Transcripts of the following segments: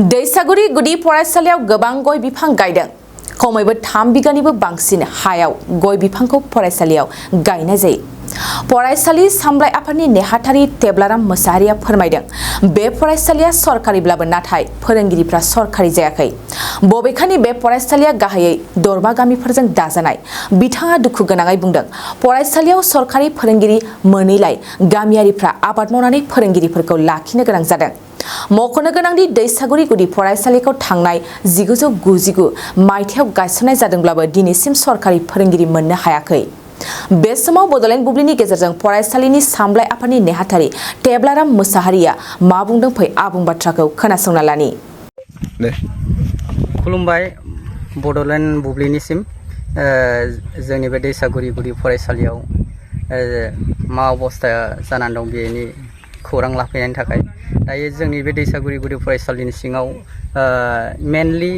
दैसागुरि गुदि फरायसालियाव गोबां गय बिफां गायदों। खमैबो 3 बिगानिबो बांसिन हायाव गय बिफांखौ फरायसालियाव गायनाय जायो। फरायसालि सामलाय आफादनि नेहाथारि तेब्लाराम मोसाहारिया फोरमायदों, बे फरायसालिया सरकारिब्लाबो नाथाय फोरोंगिरिफ्रा सरकारि जायाखै। बबेखानि बे फरायसालिया गाहायै दरबा गामिफोरजों दाजानाय। बिथाङा दुखु गोनाङै बुंदों, फरायसालियाव सरकारि फोरोंगिरि मोनैलाय गामियारिफ्रा आबाद मावनानै फोरोंगिरिफोरखौ लाखिनो गोनां जादों। मख'नो गोनांदि दैसागुरि गुदि फरायसालिखौ थांनाय 1999 मायथाइयाव गायसननाय जादोंब्लाबो दिनैसिम सरकारि फोरोंगिरि मोननो हायाखै। बे समाव बड'लेण्ड बुब्लिनि गेजेरजों फरायसालिनि सामलाय आफादनि नेहाथारि तेब्लाराम मोसाहारिया मा बुंदों फै आबुं बाथ्राखौ खोनासंना लानि। खुलुमबाय बड'लेण्ड बुब्लिनिसिम जोंनि बे दैसागुरि गुदि फरायसालियाव मा अबस्था जानानै दं बेनि खौरां लाफैनायनि थाखाय। दायो जोंनि बे दैसागुरि गुदि फरायसालिनि सिङाव मेनलि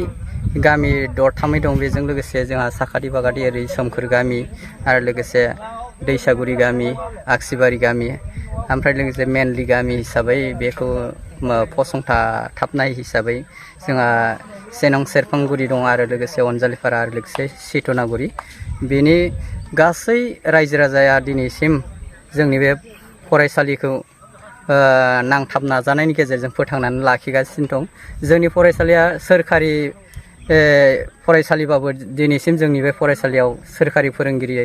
गामि दरथामै दं। बेजों लोगोसे जोंहा साखाथि फाखाथि ओरै सोमखोर गामि आरो लोगोसे दैसागुरि गामि, आगसिबारि गामि, ओमफ्राय लोगोसे मेनलि गामि हिसाबै बेखौ फसंथाथाबनाय हिसाबै जोंहा सेनं सेरफांगुरि दं आरो लोगोसे अनजालिपारा आरो लोगोसे सितनागुरि। बेनि गासै रायजो राजाया दिनैसिम जोंनि बे फरायसालिखौ नांथाब नाजानायनि गेजेरजों फोथांनानै लाखिगासिनो दं। जोंनि फरायसालिया सोरखारि फरायसालिबाबो दिनैसिम जोंनि बे फरायसालियाव सोरखारि फोरोंगिरि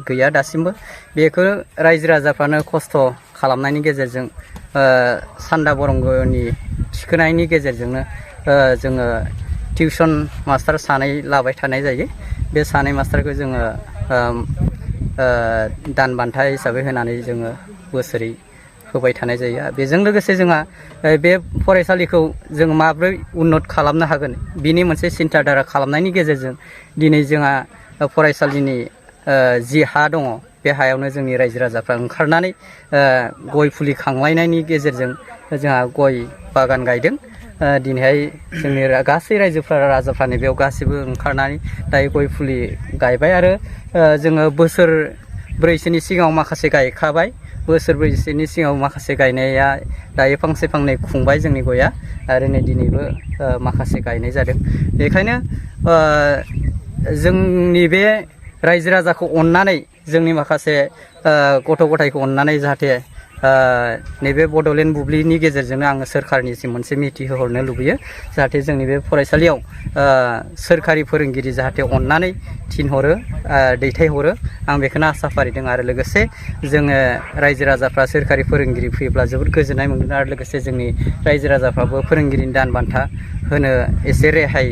गैया दासिमबो। बेखौ रायजो राजाफ्रानो खस्थ' खालामनायनि गेजेरजों सान्दा बरंगनि थिखोनायनि गेजेरजोंनो जोङो टिउसन मास्टार सानै लाबाय थानाय जायो। बे सानै मास्टारखौ जोङो दान बान्था हिसाबै होनानै जोङो बोसोरै होबाय थानाय जायो। बेजों लोगोसे जोंहा बे फरायसालिखौ जों माब्रै उन्नत खालामनो हागोन बिनि मोनसे सिन्था धारा खालामनायनि गेजेरजों दिनै जोंहा फरायसालिनि जि हा दङ बे हायावनो जोंनि रायजो राजाफ्रा ओंखारनानै गय फुलि खांलायनायनि गेजेरजों जोंहा गय बागान गायदों। दिनैहाय जोंनि गासै राजाफ्रानो बेयाव गासैबो ओंखारनानै दायो गय फुलि गायबाय आरो जोङो बोसोरब्रैसोनि सिगाङाव माखासे गायखाबाय। बोसोरब्रैसोनि सिगाङाव माखासे गायनाया दायो फांसे फांनै खुंबाय जोंनि गया आरो नै दिनैबो माखासे गायनाय जादों। बेखायनो जोंनि बे रायजो राजाखौ अननानै जोंनि माखासे गथ' गथायखौ अननानै जाहाथे नैबे बड'लेण्ड बुब्लिनि गेजेरजोंनो आङो सोरखारनिसिम मोनसे मिथिहोहरनो लुबैयो, जाहाथे जोंनि बे फरायसालियाव सोरखारि फोरोंगिरि जाहाथे अननानै थिनहरो दैथायहरो, आं बेखौनो आसा फारिदों। आरो लोगोसे जोङो रायजो राजाफ्रा सोरखारि फोरोंगिरि फैयोब्ला जोबोद गोजोननाय मोनगोन आरो लोगोसे जोंनि रायजो राजाफ्राबो फोरोंगिरिनि दान बान्था होनो एसे रेहाय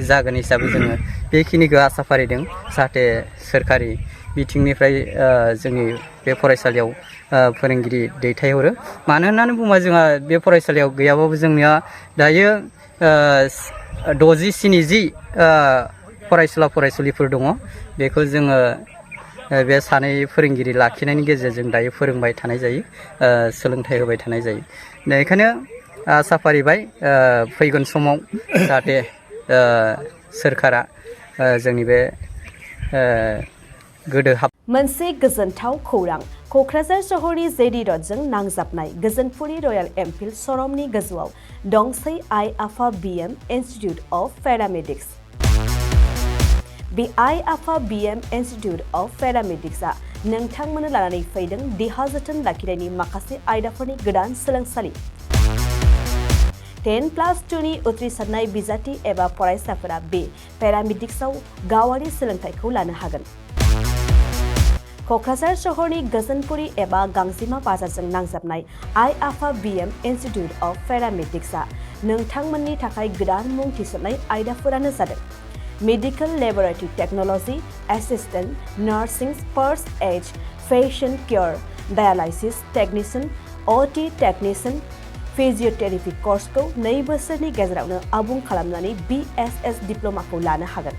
जागोन हिसाबै जोङो बेखिनिखौ आसा फारिदों, जाहाथे सोरखारि बिथिंनिफ्राय जोंनि बे फरायसालियाव फोरोंगिरि दैथायहरो। मानो होननानै बुङोबा जोंहा बे फरायसालियाव गैयाबाबो जोंनिया दायो 60-70 फरायसुला फरायसुलिफोर दङ। बेखौ जोङो बे सानै फोरोंगिरि लाखिनायनि गेजेरजों दायो फोरोंबाय थानाय जायो, सोलोंथाइ होबाय थानाय जायो। बेनिखायनो आसा फारिबाय फैगोन समाव जाहाथे सोरखारा जोंनि बे गोदो मोनसे गोजोनथाव खौरां। क'क्राझार सहरनि जेडि रडजों नांजाबनाय गोजोनपुरि रयेल एनफिल्ड श'रुमनि गोजौआव दंसै आइ आफा बिएम इन्स्टिटिउट अफ पेरामेडिक्स। बे आइ आफा बिएम इन्स्टिटिउट अफ पेरामेडिक्सआ नोंथांमोननो लानानै फैदों देहा जोथोन लाखिनायनि माखासे आयदाफोरनि गोदान सोलोंसालि। 10+2नि उथ्रिसारनाय बिजाथि एबा फरायसाफोरा बे पेरामेडिक्सआव गावारि सोलोंथाइखौ लानो हागोन। क'क्राझार सहरनि गोजोनपुरि एबा गांजिमा बाजारजों नांजाबनाय आइ आफा बिएम इन्स्टिटिउट अफ पेरामेडिक्सआ नोंथांमोननि थाखाय गोदान मुं थिसननाय आयदाफोरानो जादों medical laboratory technology, assistant nursing, first aid, patient care, dialysis technician, OT technician. Physiotherapy कर्सखौ 2 बोसोरनि गेजेरावनो आबुं खालामनानै BSS डिप्ल'माखौ लानो हागोन।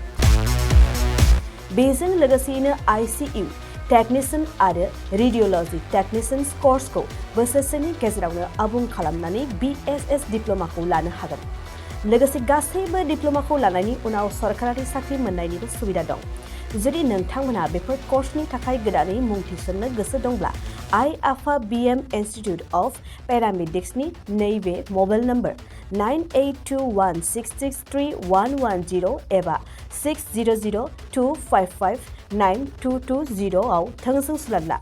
बेजों लोगोसेयैनो ICU टेक्निशियान आरो रेडियोल'जि टेक्निशियान कर्सखौ बोसोरसेनि गेजेरावनो आबुं खालामनानै BSS डिप्ल'माखौ लानो हागोन। लोगोसे गासैबो डिप्ल'माखौ लानायनि उनाव सरकारि साख्रि मोननायनिबो सुबिदा दं। जुदि नोंथांमोनहा बेफोर कर्सनि थाखाय गोदानै मुं थिसननो गोसो दंब्ला आइ आफा बिएम इन्स्टिटिउट अफ पेरामेडिक्सनि नैबे मबाइल नम्बर 9821663110 एबा 6002559220 आव थोंजों सुलाद ला।